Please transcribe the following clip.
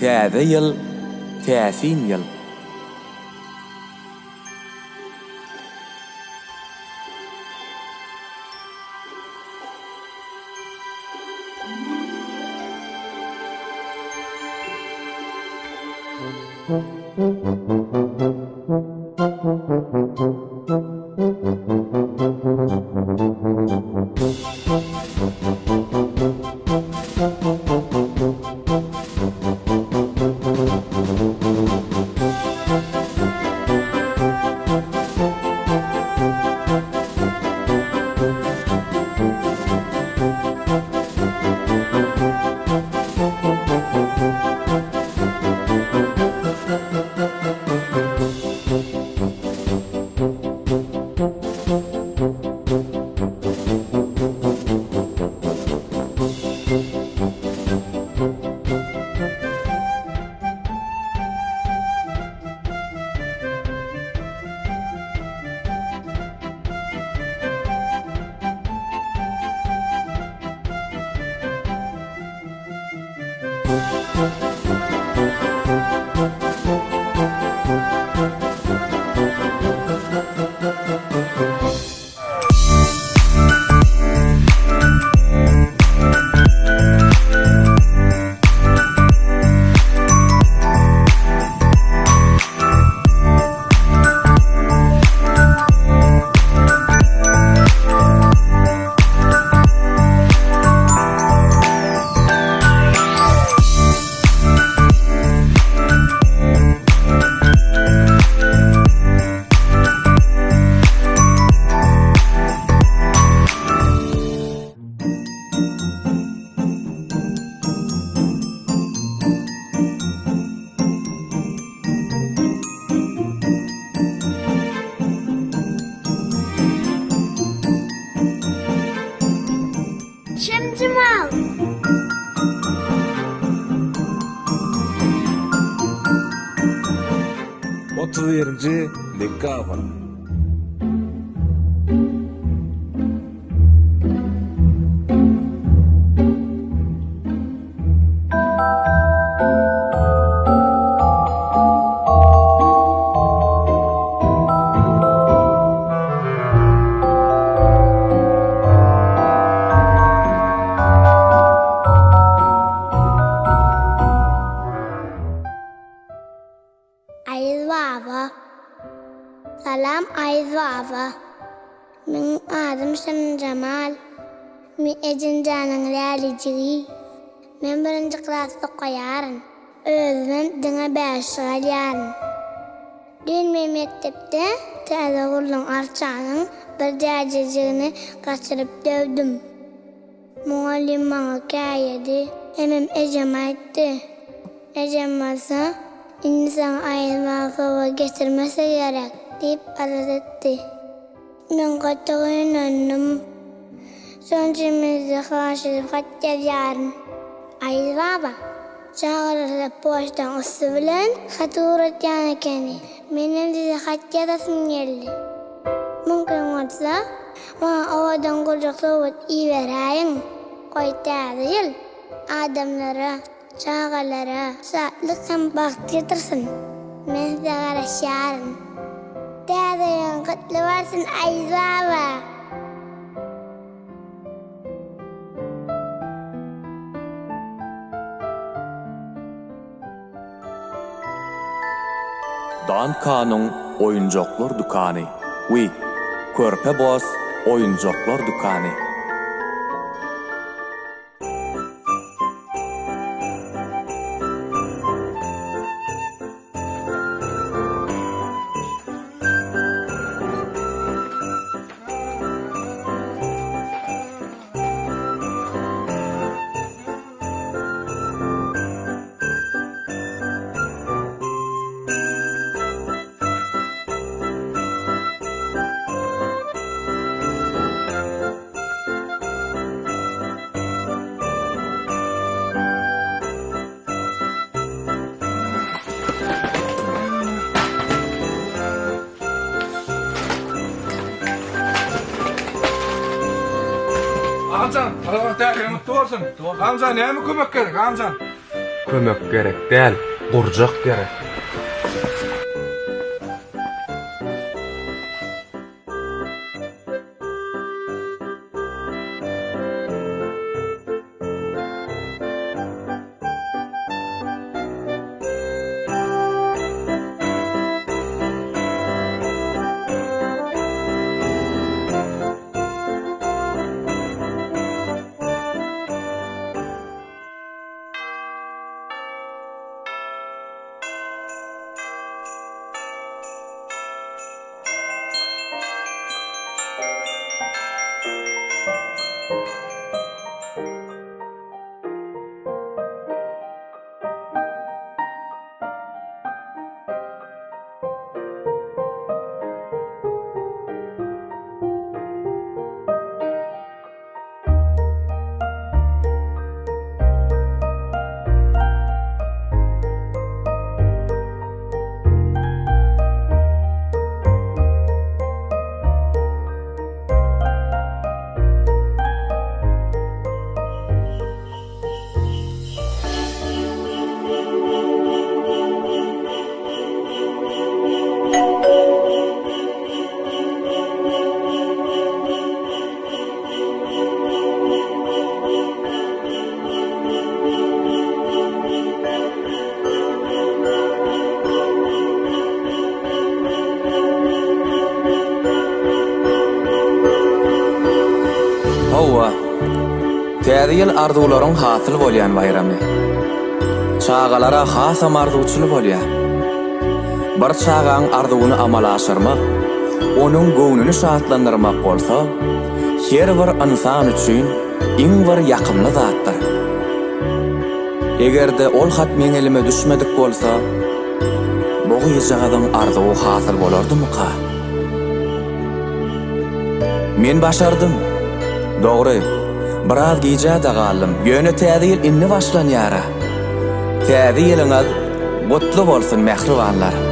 Täze ýyl, täsin ýyl. Çimcimal. 31-nji dekabr. Aýyz baba. Salam Aýyz baba. Meň adym Şirinjemal. Men Ejemjanyň lälijigi. Men birinji klasda okaýaryn. Özümem diňe bäşlik alýaryn. Düýn men mekdepde täze gurlan arçanyň bir jäjejigini gaçyryp döwdüm. Mugallym maňa käýedi, hemem ejeme aýtdy. Ejem bolsa, Indi saňa aýylmaga sowgat getirmese gerek diýip arz etdi. Men gaty gynandym. Şonuň üçin men size haýyş edip hat ýazýaryn. Aýyz baba, çagalar poçtaň üsti bilen hat ugratýan ekeni. Menem size hat ýazasym geldi. Mümkin bolsa, maňa owadan gurjak sowgat iberäýiň. Goý Täze ýyl adamlara, çagalara şatlyk hem bagt getirsin. Men size garaşýaryn. Täze ýylyň gutly bolsun Aýyz baba! Dankanyň oýunjaklar dükany we Körpe Boss oýunjaklar dükany. Agamjan, Tähiriň gutly bolsun. Agamjan, näme kömek gerek, agamjan? Kömek gerek däl, gurjak gerek. Hawa, Täze ýyl arzuwlaryň hasyl bolýan baýramy. Çagalara hasam arzuwçyl bolýar. Bir çagaň arzuwyny amala aşyrmak, onuň göwnüni şatlandyrmak bolsa, her bir ynsan üçin iň bir ýakymly zatdyr. Eger-de ol hat meň elime düşmedik bolsa, bu gyzjagazyň arzuwy hasyl bolardymyka? Men başardym. Dogry, biraz gijä-de galdym, ýöne Täze ýyl indi başlanýar-a. Täze ýylyňyz gutly bolsun, mähribanlar!